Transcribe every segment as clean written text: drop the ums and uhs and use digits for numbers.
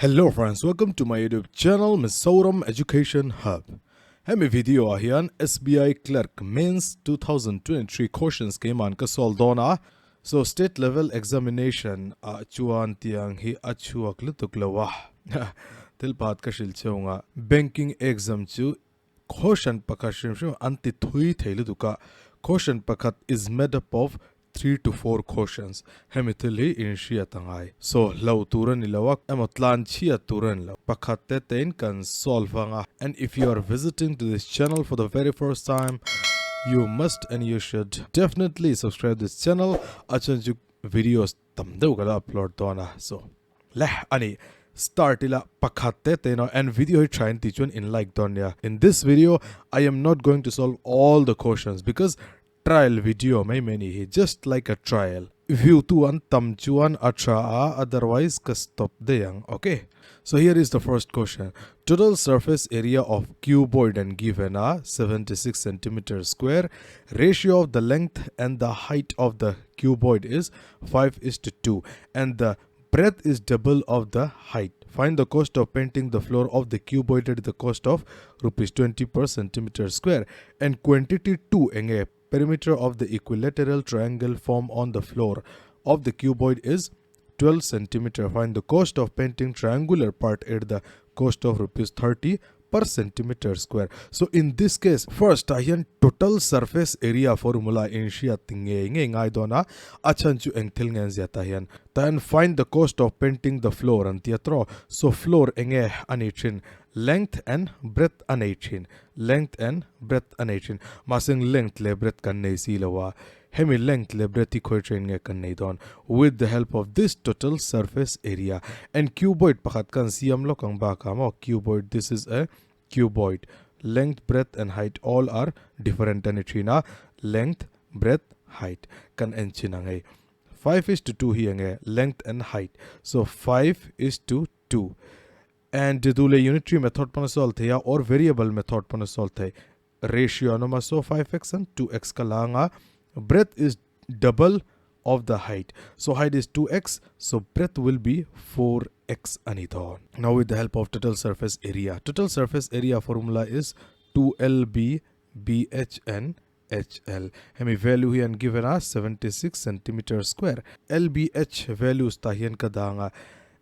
Hello friends, welcome to my YouTube channel Mizoram Education Hub. Hemi video ah hian SBI Clerk Mains 2023 questions keiman ka solve dawn a. So state level examination ah chuan tiang hi a chhuak lutuk lo a. Thil pakhat ka hrilh chhung a, banking exam chu Question pakhat hrim hrim an ti thui thei lutuk a, question pakhat is made up of 3 to 4 questions, hemi thil hi in hriat a ngai. So hlo tur a ni lo a, emaw tlan chhiat tur a ni lo. Pakhat te tein kan solve ang a. And if you are visiting to this channel for the very first time, you must and you should definitely subscribe this channel, a chhan chu videos tam deuh ka la upload dawn a. So le ani start ila pakhat te te no and video hi try ti chuan in like dawn nia. In this video I am not going to solve all the questions because trial video mai mai ni hi, just like a trial. View tu an tam chuan a tha a, otherwise ka stop daih ang. Okay, so here is the first question. Total surface area of cuboid and given a 76 centimeter square. Ratio of the length and the height of the cuboid is 5 is to 2 and the breadth is double of the height. Find the cost of painting the floor of the cuboid at the cost of rupees 20 per centimeter square. And quantity 2 enge perimeter of the equilateral triangle formed on the floor of the cuboid is 12 centimeter. Find the cost of painting triangular part at the cost of rupees 30 per centimeter square. So in this case, first ah hian total surface area formula in hriat ngei ngei ngai dawn a, a chhan chu eng thil nge an zia tah hian. Tah hian find the cost of painting the floor an ti a tawh. So floor enge a ni thin? Length and breadth a nei thin. Length and breadth a nei thin. Mahse length leh breadth kan nei si lo a. Hemi length leh breadth hi khawi train nge kan nei dawn? With the help of this total surface area. And cuboid pakhat kan siam lawk ang bakah maw cuboid, this is a cuboid. Length, breadth and height all are different a ni thin a. Length, breadth, height kan en chin ang hei. 5 is to 2 hi enge length and height. So 5 is to 2. And du leh unitary method pawn a solve thei a or variable method pawn a solve thei. Ratio an awm a, so 5x and 2x ka la anga breadth is double of the height, so height is 2x, so breadth will be 4x a ni dawn. Now with the help of total surface area, total surface area formula is 2lb bh and hl. Hemi value hi an given a, 76 centimeter square. Lbh values tah hian ka dang a,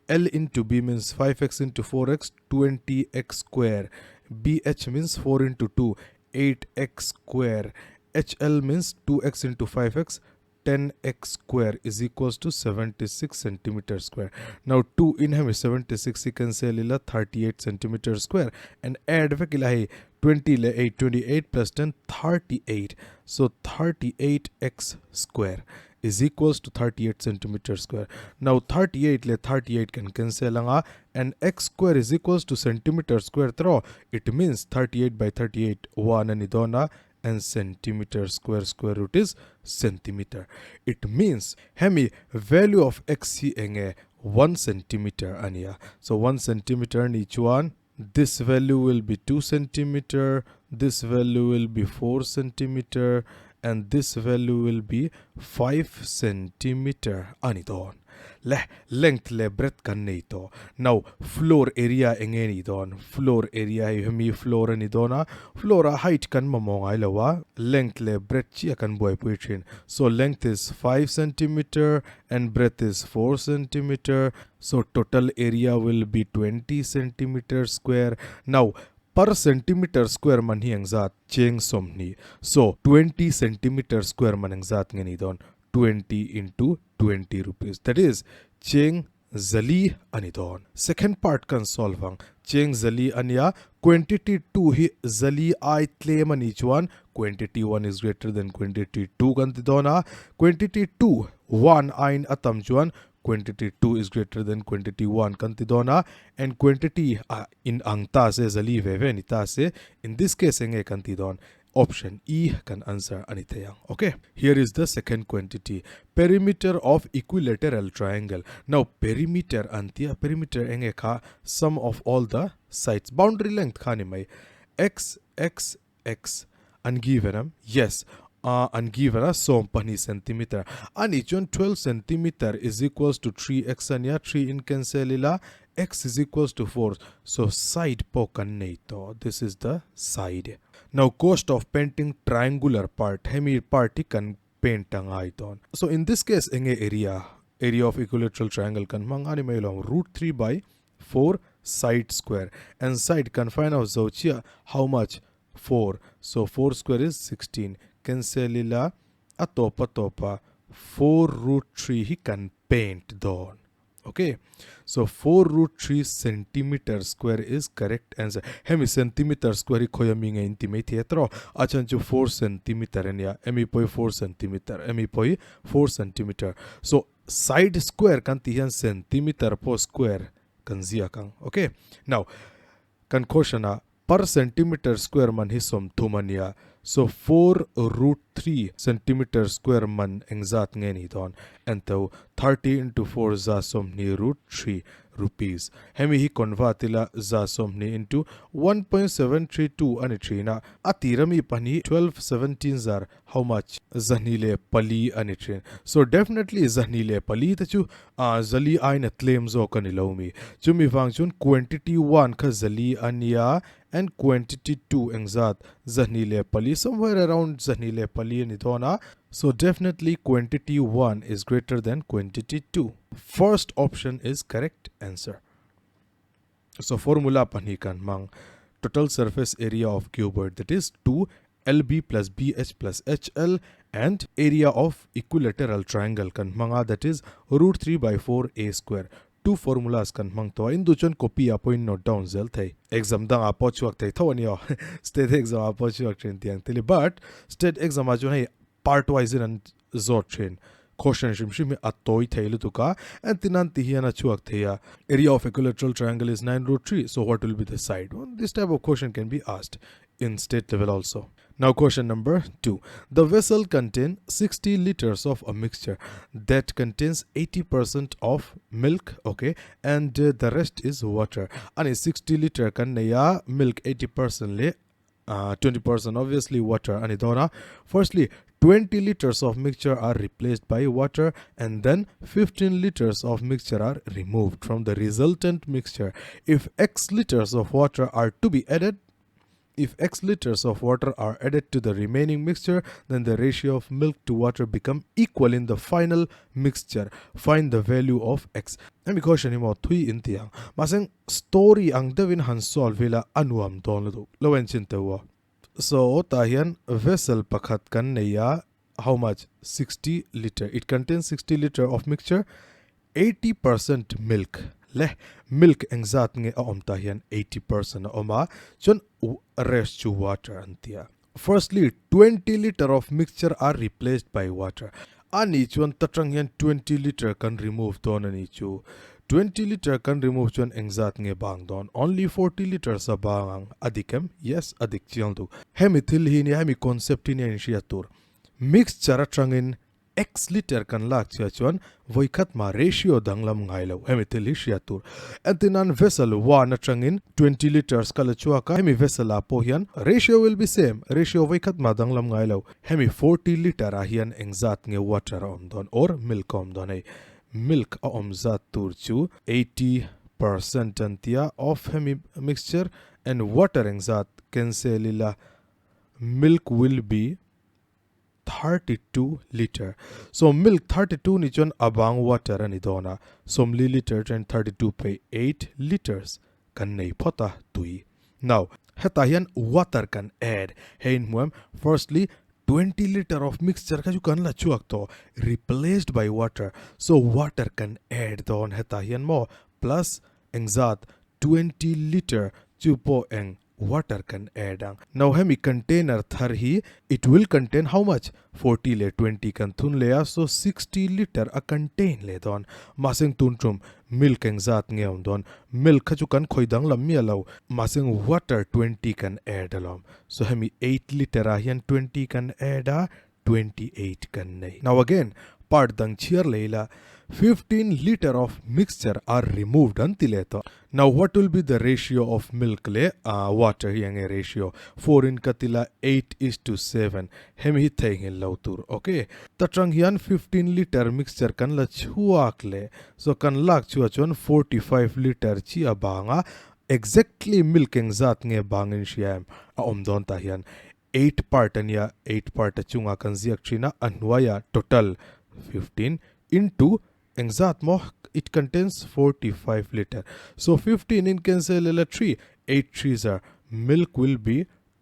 L into B means 5x into 4x, 20x square. BH means 4 into 2, 8x square. HL means 2x into 5x, 10x square is equals to 76 centimeter square. Now 2 in hemi 76 hi cancel ila, 38 centimeter square, and add vek ila hei 20 leh 8, 28 plus 10, 38. So 38x square is equals to 38 centimeter square. Now 38 leh 38 kan cancel anga and x square is equals to centimeter square tro. It means 38 by 38, 1 ani dawn a, and centimeter square square root is centimeter. It means hemi value of x hi enge? 1 centimeter ania. So 1 centimeter ni chuan this value will be 2 centimeter, this value will be 4 centimeter and this value will be 5 centimeter ani dawn. Le length leh breadth kan nei tawh. Now floor area enge ni dawn? Floor area hi hemi floor ani dawn a, floor ah height kan mamawh ngai lo a, length leh breadth chiah kan buaipui thin. So length is 5 centimeter and breadth is 4 centimeter, so total area will be 20 centimeter square. Now per centimeter square man hi engzat? Cheng 20. So 20 centimeter square man engzat nge ni dawn? 20 into 20 rupees, that is cheng 400 ani dawn. Second part kan solve ang. Cheng 400 ania, quantity 2 hi 400 ai tlem ani chuan quantity 1 is greater than quantity 2 kan ti dawn a, quantity 2 1 ain atam chuan quantity 2 is greater than quantity 1 kan ti dawn a, and quantity a in ang ta se, 400 ve ve ni ta se, in this case enge kan ti dawn? Option E kan answer ani thei ang. Okay, here is the second quantity, perimeter of equilateral triangle. Now perimeter an tia, perimeter enge kha? Sum of all the sides, boundary length kha ni mai. X, x, x an given am? Yes. A an given a 12 centimeter ani chuan 12 centimeter is equals to 3x ania 3 in cancel ila x is equals to 4 so side pawh kan nei tawh this is the side. Now cost of painting triangular part hemi part hi kan paint a ngai dawn. So in this case enge area area of equilateral triangle kan hmang ani mai lo root 3 by 4 side square and side kan find out zo chiah how much 4 so 4 square is 16 cancel ila a tawp a tawp a 4 root 3 hi kan paint dawn. Okay, so 4 root 3 centimeter square is correct answer. Hemi centimeter square hi khoi ami nge in ti mai thei a tawh a chan chu 4 centimeter ania emi pawh hi 4 centimeter emi pawh hi 4 centimeter. So side square kan tih hian centimeter pawh square kan ziak ang. Okay, now kan question ah Per centimeter square man hi 30 a nia, so 4 root 3 centimeter square man engzat nge ni dawn? Ento 30 into 4 za 20 root 3 rupees. Hemi hi convert ila za 20 into 1.732 a ni thin a, a tir ami pahnih 12 17 zar how much? 204 a ni thin. So definitely 204 te chu zali aiin a tlem zawk a ni lo mi. Chumi vang chuan quantity one kha zali a nia and quantity two engzat 204 somewhere around 204 a ni dawn a. So definitely quantity one is greater than quantity two. First option is correct answer. So formula pahnih kan hmang total surface area of cuboid that is 2 LB plus BH plus HL and area of equilateral triangle kan hmang a that is root 3 by 4 A square. Two formulas kan hmang tawh a in duh chuan copy ah pawhin note down zel thei. Exam dang ah pawh chhuak thei tho a ni aw. State exam ah pawh chhuak thin tih ang thil hi but state exam ah chuan hei part wise in an zawt thin. Question hrim hrim hi a tawi thei lutuk a entin an ti hian a chhuak thei a. Area of equilateral triangle is 9 root 3 so what will be the side? This type of question can be asked in state level also. Now question number 2. The vessel contain 60 liters of a mixture that contains 80% of milk, okay, and the rest is water. Ani 60 liter kan nei a, milk 80% leh 20% obviously water ani dawn a. Firstly, 20 liters of mixture are replaced by water and then 15 liters of mixture are removed from the resultant mixture. If x liters of water are to be added, if x liters of water are added to the remaining mixture, then the ratio of milk to water become equal in the final mixture. Find the value of x. Hemi question hi maw thui in ti ang. Mahse story ang deuhin han solve ila a nuam dawn lutuk. Lo en chin teuh aw. So tah hian vessel pakhat kan nei a, how much? 60 liter. It contains 60 liter of mixture. 80% milk le milk engzat nge a awm tah hian 80% a awm a, chuan rest chu water an ti a. Firstly, 20 litre of mixture are replaced by water. A nih chuan ta tang hian 20 litre kan remove dawn a ni chu. 20 litre kan remove chuan engzat nge bang dawn? Only 40 litres a bang ang. A dik em? Yes, a dik chiang duk. Hemi thil hi nia, hemi concept hi nia inhriat tur. Mixture atangin X liter kan lak chiah chuan vawikhat mah ratio danglam ngai lo. Hemi thil hi hriat tur. Entirnan vessel one atangin 20 liters ka la chhuak a, hemi vessel ah pawh hian ratio will be same, ratio vawikhat mah danglam ngai lo. Hemi 40 liter ah hian engzat nge water a awm dawn or milk a awm dawn hei. Milk a awm zat tur chu 80% an tia of hemi mixture and water engzat cancel ila milk will be 32 litre. So milk 32 ni chuan a bang water a ni dawn a, 40 litre chuan 32 phei 8 litres kan nei phawt a tui. Now hetah hian water kan add hei in hmuam firstly 20 litre of mixture kha chu kan la chhuak tawh replaced by water so water kan add dawn hetah hian maw plus engzat 20 litre chu pawh eng Water kan add ang. Now hemi container thar hi it will contain how much? 40 leh 20 kan thun leh a, so 60 litre a contain leh dawn. Mahseng tun tum milk eng zat nge awm dawn? Milk kha chu kan khawi danglam miah lo, mahseng water 20 kan add alawm. So hemi 8 litre ah hian 20 kan add a, 28 kan nei. Now again part dang chhiar leh ila. 15 litre of mixture are removed an ti leh tawh. Now what will be the ratio of milk leh water hi enge ratio? 4 in ka ti la 8 is to 7 hemi hi theihnghilh lo tur ok. Ta tang hian 15 litre mixture kan la chhuak leh so kan lak chhuah chuan 45 litre chi a bang a exactly milk engzat nge bangin hria em a awm dawn tah hian 8 part a nia, 8 part a chungah kan ziak thin a, a hnuaiah total 15 into engzat maw it contains 45 litre so 15 in cancel ila 3 8 threes are milk will be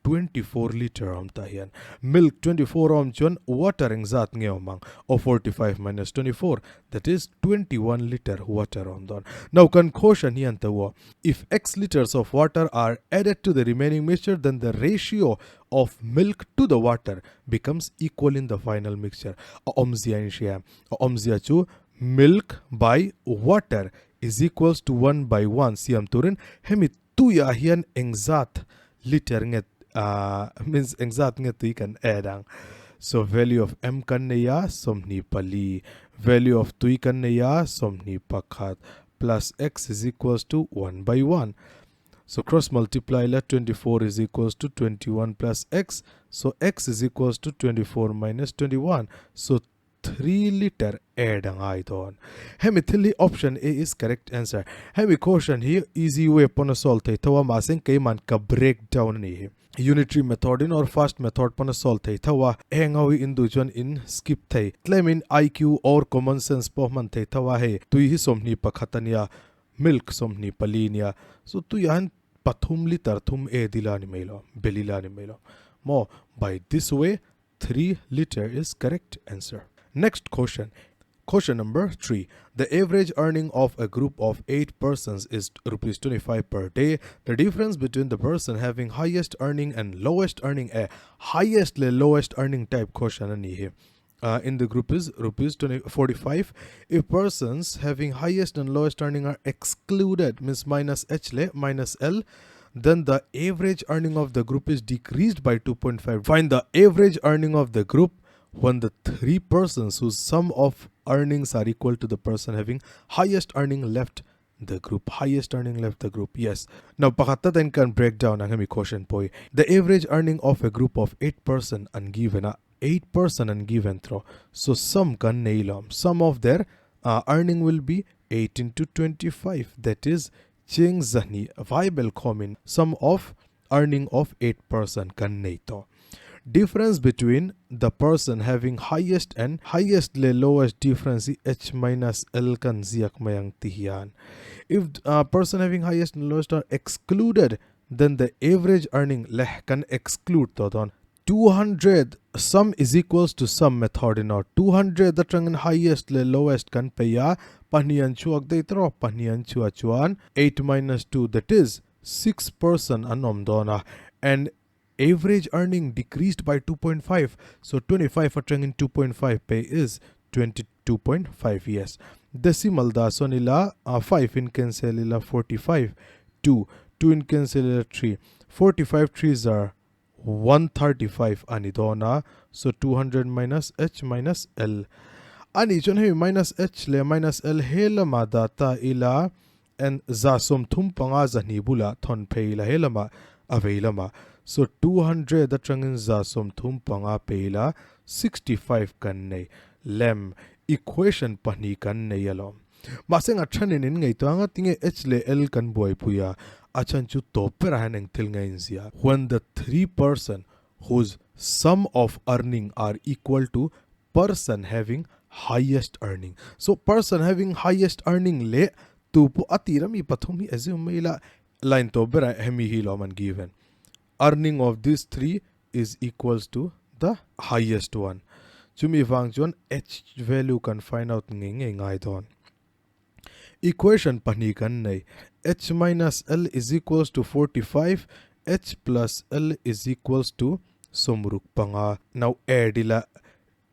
24 litre a awm tah hian milk 24 a awm chuan water engzat nge awm ang aw 45 minus 24 that is 21 litre water a awm dawn now kan quotient hian tho aw If X litres of water are added to the remaining mixture then the ratio of milk to the water becomes equal in the final mixture. A awmzia in hria. A awmzia chu milk by water is equals to 1 by 1 siam turin hemi tuiah hian engzat liter nge means engzat nge tui kan add ang. So value of M kan nei a 24, value of tui kan nei a 21 plus x is equals to 1 by 1. So cross multiply la 24 is equals to 21 plus x. So x is equals to 24 minus 21. So 3 liter add angai dawn. Hemi thil hi option A is correct answer. Hemi question hi easy way pawn a solve thei tho a mahse keiman ka break down a ni hi. Unitary method in or fast method pawn a solve thei tho a, heng ho hi in duh chuan in skip thei. Tlem in IQ or common sense pawh hman thei tho a, hei tui hi 21 a nia, milk 24 a nia, so tuiah hian pathum liter thum e dila a ni mai lo, belila a ni mai lo maw, by this way 3 liter is correct answer. Next question. Question number 3. The average earning of a group of 8 persons is rupees 25 per day. The difference between the person having highest earning and lowest earning a highest le lowest earning type question ani hi. In the group is rupees 20, 45. If persons having highest and lowest earning are excluded, means minus H le minus L, then the average earning of the group is decreased by 2.5. Find the average earning of the group when the three persons whose sum of earnings are equal to the person having highest earning left the group. Highest earning left the group. Yes. Now, pakhat then can break down ang hemi question poi. The average earning of a group of 8 person and given a 8 person and given throw. So, sum kan nei lom. Sum of their earning will be 8 into 25. That is cheng zahni vaibel khomin sum of earning of 8 person kan nei to. Difference between the person having highest and highest le lowest difference hi h minus l kan ziak mai ang ti hian. If person having highest and lowest are excluded, then the average earning leh kan exclude tawh dawn. 200 sum is equals to sum method in aw 200 atangin highest leh lowest kan pei a, pahnih an chhuak daih tawh a, pahnih an chhuah chuan 8 minus 2 that is 6 person an awm dawn a and average earning decreased by 2.5 so 25 atangin 2.5 pei is 22.5 yes decimal dah sawn ila 5 in cancel ila 45 2 2 in cancel ila 3 45 threes are 135 a ni dawn a, so 200 minus h minus l a nih chuan hemi minus h leh minus l he lamah dah ta ila and 35 zahnih bulah thawn phei ila he lamah a vei lamah so 200 atangin 35 pe ila 65 kan nei lem equation pahnih kan nei alawm. Mahse nga thenin in ngaihtuah anga tinge H leh L kan buaipui a, a chhan chu tawp berah hian eng thil nge in zia. When the three person whose sum of earning are equal to person having highest earning. So person having highest earning leh tu pawh a tir ami pathum hi assume mai ila line tawp berah hemi hi lawm an given. Earning of these three is equals to the highest one. Chumi vang chuan h value kan find out ngei ngei ngai dawn. Equation pahnih kan nei, h minus l is equals to 45, h plus l is equals to 65. Now add ila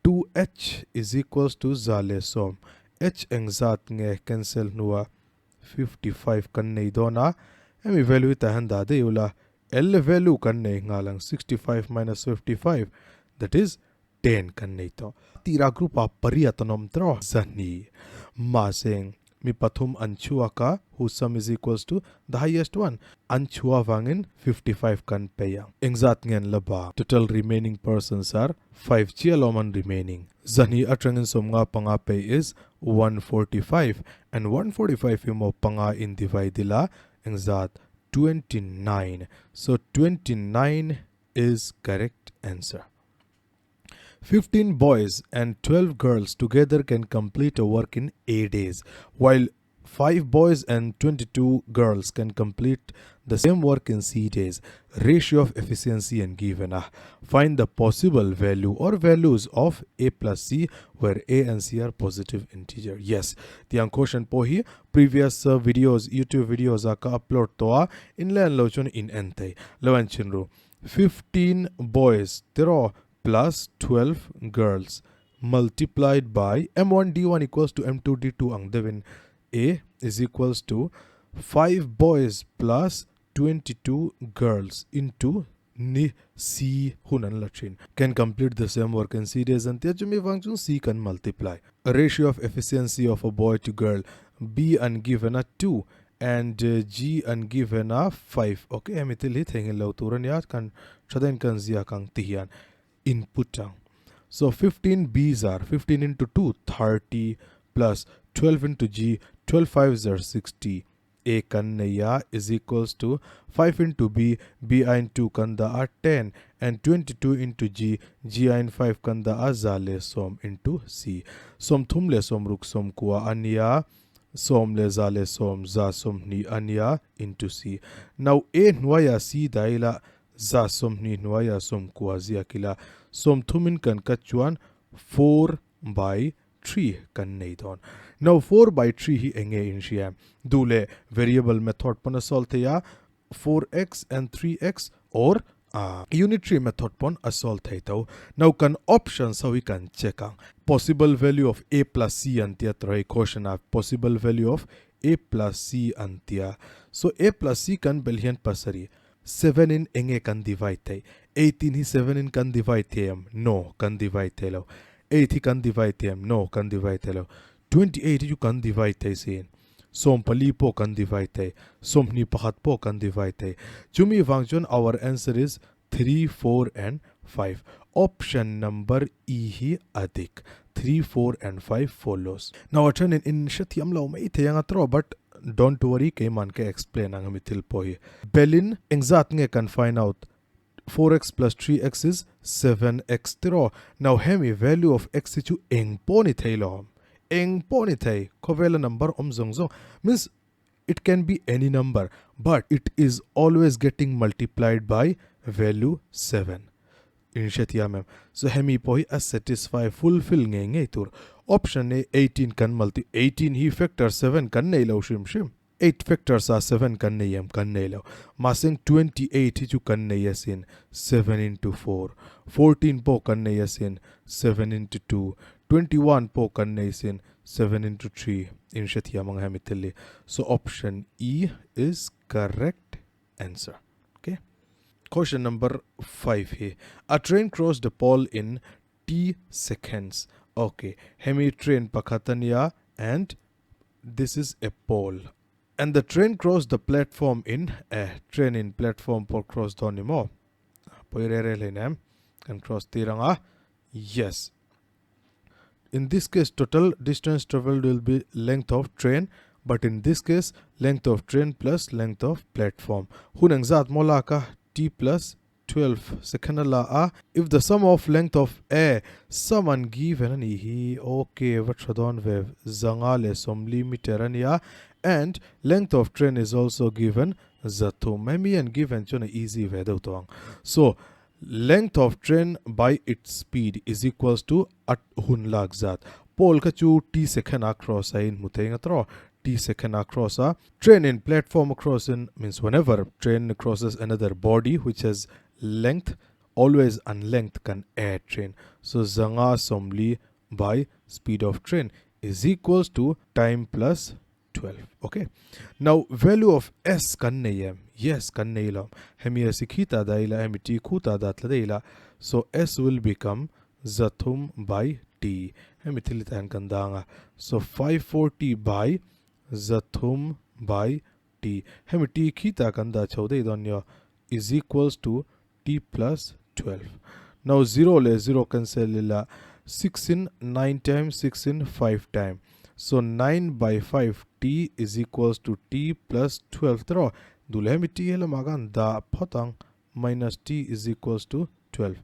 2h is equals to 110. H engzat nge cancel hnua 55 kan nei dawn a, hemi value hi tah hian dah daih ula, L value kan nei nghal ang 65 minus 55 that is 10 kan nei tawh. Tira group ah pariat an awm tawh zahnih. Mahse mi pathum an chhuak a, whose sum is equals to the highest one, an chhuah avangin 55 kan pei ang. Engzat nge an la ba? Total remaining persons are 5 chiah lawm an remaining. Zahnih atangin 55 pei is 145 and 145 hi maw panga in divide ila engzat? 29. So 29 is correct answer. 15 boys and 12 girls together can complete a work in 8 days, while 5 boys and 22 girls can complete the same work in C days. Ratio of efficiency and given a. Find the possible value or values of A plus C where A and C are positive integer. Yes, tiang question pawh hi previous videos, YouTube videos a ka upload tawh a, in la en lo chuan in en thei. Lo en chhin ru. 15 boys tiraw plus 12 girls multiplied by m1 d1 equals to m2 d2 ang deuhin A is equals to 5 boys plus 22 girls into ni C hun an la thin. Can complete the same work in C days an tia chumi vang chuan C kan multiply. Ratio of efficiency of a boy to girl B an given a 2 and G an given a 5 ok hemi thil hi theihnghilh lo tur ania kan tha deuhin kan ziak ang ti hian input ang so 15 B's are 15 into 2 30 plus 12 into G 12 fives are 60 A kan nei a is equals to 5 into B B aiin 2 kan dah a 10 and 22 into G G aiin 5 kan dah a za leh sawm into C sawmthum leh sawmruk sawmkua ania 10 120 120 a nia into C. Now A hnuaiah C dah ila, 120 hnuaiah 90 ziak ila, sawmthumin kan cut chuan 4 by 3 kan nei dawn. Now 4 by 3 hi eng nge in hria? Duh leh variable method pawn a solve thei a, 4x and 3x or unitary method pawn a solve thei tho. Now kan options ho hi kan check ang. Possible value of a plus c an tia tawh hei question ah possible value of a plus c an tia. So a plus c kan belh hian pasarih 7 in enge kan divide theih? 18 hi 7 in kan divide thei em? No, kan divide thei lo. 8 hi kan divide thei em? No, kan divide thei lo. 28 hi chu kan divide thei sin. 14 pawh kan divide thei, 21 pawh kan divide thei. Chumi vang chuan our answer is 3, 4 and 5. Option number E hi a dik. 3, 4 and 5 follows. Now a thenin in hrethiam lo mai thei ang a tawh but don't worry keiman ka explain ang hemi thil pawh hi. Belin engzat nge kan find out 4x plus 3x is 7x tiraw. Now hemi value of x hi chu eng pawh ni thei lo. Eng pawh ni thei, khawvela number awm zawng zawng means it can be any number but it is always getting multiplied by value 7. In hrethiam em? So hemi pawh hi a satisfy, fulfill ngei ngei tur. Option A 18 kan multi 18 hi factor 7 kan nei lo hrim hrim. 8 factors ah 7 kan nei em? Kan nei lo. Mahse 28 hi chu kan nei asin, 7 into 4. 14 pawh kan nei asin, 7 into 2. 21 pawh kan nei asin, 7 into 3. In hrethiam ang hemi thil hi. So option E is correct answer. Okay. Question number 5 hi. A train crossed the pole in t seconds. Okay. Hemi train pakhat ania and This is a pole and the train cross the platform in a train in platform pawh cross dawn ni maw pawi re re hlei nem kan cross tir ang a yes in this case total distance traveled will be length of train but in this case length of train plus length of platform hun engzat maw lak a t plus 12 second a la a, if the sum of length of a sum an given a nih hi, ok va tha dawn ve, 140 meter a nia, and length of train is also given 300, hemi an given chuan a easy ve deuh tawh ang. So, length of train by its speed is equals to a hun lak zat, pole kha chu t second a cross a inhmu thei nga tawh, t second a cross a, Train in platform cross in means whenever train crosses another body which has length always an length kan add train. So 140 by speed of train is equals to time plus 12. Okay. Now value of S kan nei em? Yes kan nei lo. Hemi S khi ta da ila hemi T khu ta da tla da ila. So S will become 300 by T. Hemi thil hi tah hian kan dang a. So 540 by 300 by T. Hemi T khi tah kan dah chho daih dawn nia is equals to T plus 12. Now 0 leh 0 cancel ila 6 in 9 time 6 in 5 time. So 9 by 5 T is equals to T plus 12 tiraw. Duh leh hemi T helamah khan dah phawt ang minus T is equals to 12.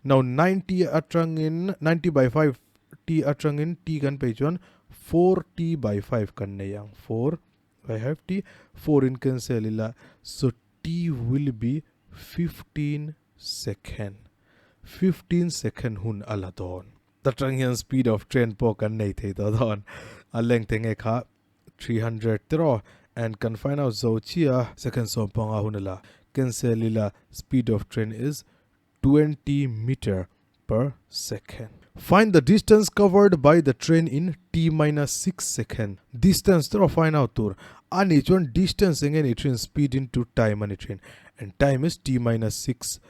Now 90 atangin 90 by 5 T atangin T kan pei chuan 4T by 5 kan nei ang 4 by 5 T 4 in cancel ila so T will be 15 second 15 second hun a la dawn. Ta tang hian speed of train pawh kan nei thei tawh dawn a length enge kha 300 tiraw and kan find out zo chiah a second 15 hun a la cancel ila speed of train is 20 meter per second. Find the distance covered by the train in t minus 6 second. Distance tiraw find out tur a nih chuan distance enge ni thin speed into time a ni thin and time is t minus 6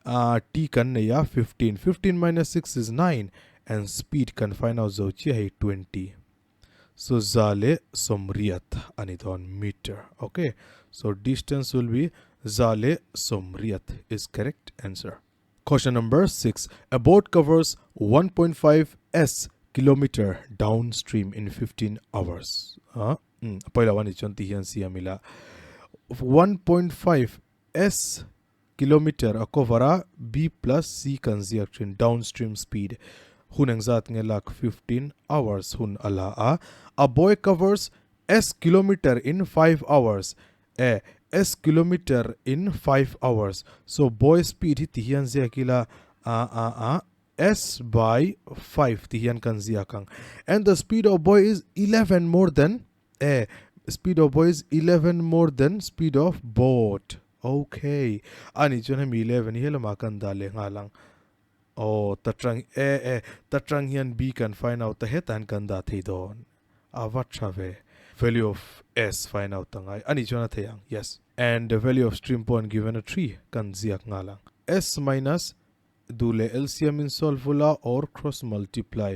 ah t kan nei a 15 15 minus 6 is 9 and speed kan find out zo chiah hei 20. So 180 a ni dawn meter ok so distance will be 180 is correct answer. Question number 6 A boat covers 1.5 s kilometer downstream in 15 hours. Ah, pawi lo a ni chuan ti hian siam ila 1.5 s Kilometer a cover a, B plus C kan ziak thin, downstream speed hun engzat nge lak 15 hours hun a la a, a boy covers S kilometer in 5 hours e S kilometer in 5 hours so boy speed hi ti hian ziak ila a a a S by 5 ti hian kan ziak ang and the speed of boy is 11 more than e speed of boy is 11 more than speed of boat ok ani chuan hemi 11 hi helamah kan dah leh nghal ang aw ta tang e e ta tang hian b kan find out ta hetah hian kan dah thei dawn a va tha ve value of s find out ta ngai ani chuan a thei ang yes and the value of stream pawh an given a 3 kan ziak nghal ang s minus Duh leh LCM in solve ula or cross multiply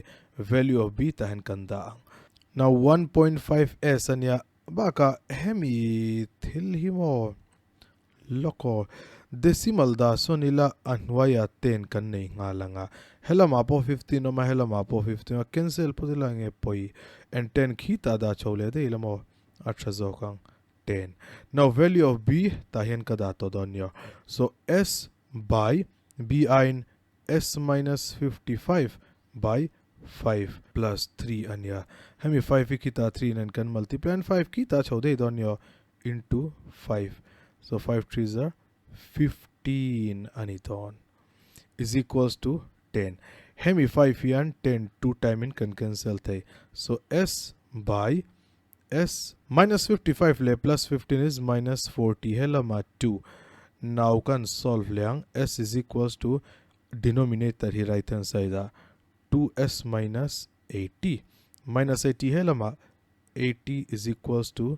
value of b tah hian kan dah ang. Now 1.5 s a nia bakah hemi thil hi maw lawk aw decimal dah sawn ila a hnuaiah 10 kan nei nghal ang a helamah pawh 15 awm a helamah pawh 15 awm a cancel phawt ila enge pawi and 10 khi tah dah chho leh daih ila maw a tha zawk ang 10. Now value of b tah hian ka dah tawh dawn nia so s by b aiin s minus 55 by 5 plus 3 a nia. Hemi 5 hi khitah 3 nen kan multiply an 5 khitah chho daih dawn nia into 5. So 5 threes are 15 a ni dawn is equals to 10. Hemi 5 hian 10 2 time in kan cancel thei. So s by S minus 55 leh plus 15 is minus 40 helama 2. Now kan solve leh ang S is equals to denominator hi right hand side ah 2S minus 80 minus 80 helama 80 is equals to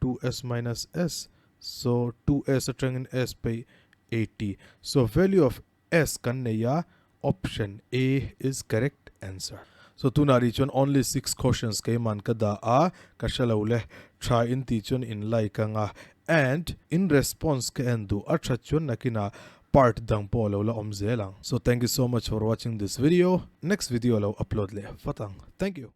2S minus S so 2S atangin S pei 80 so value of S kan nei a, option A is correct answer. So tunah rih chuan only 6 questions keiman ka dah a, ka hre lo le, tha in tih chuan in like anga and in response ka en duh a that chuan nakinah part dang pawh lo la awm zel ang. So thank you so much for watching this video, next video lo upload leh vat ang. Thank you.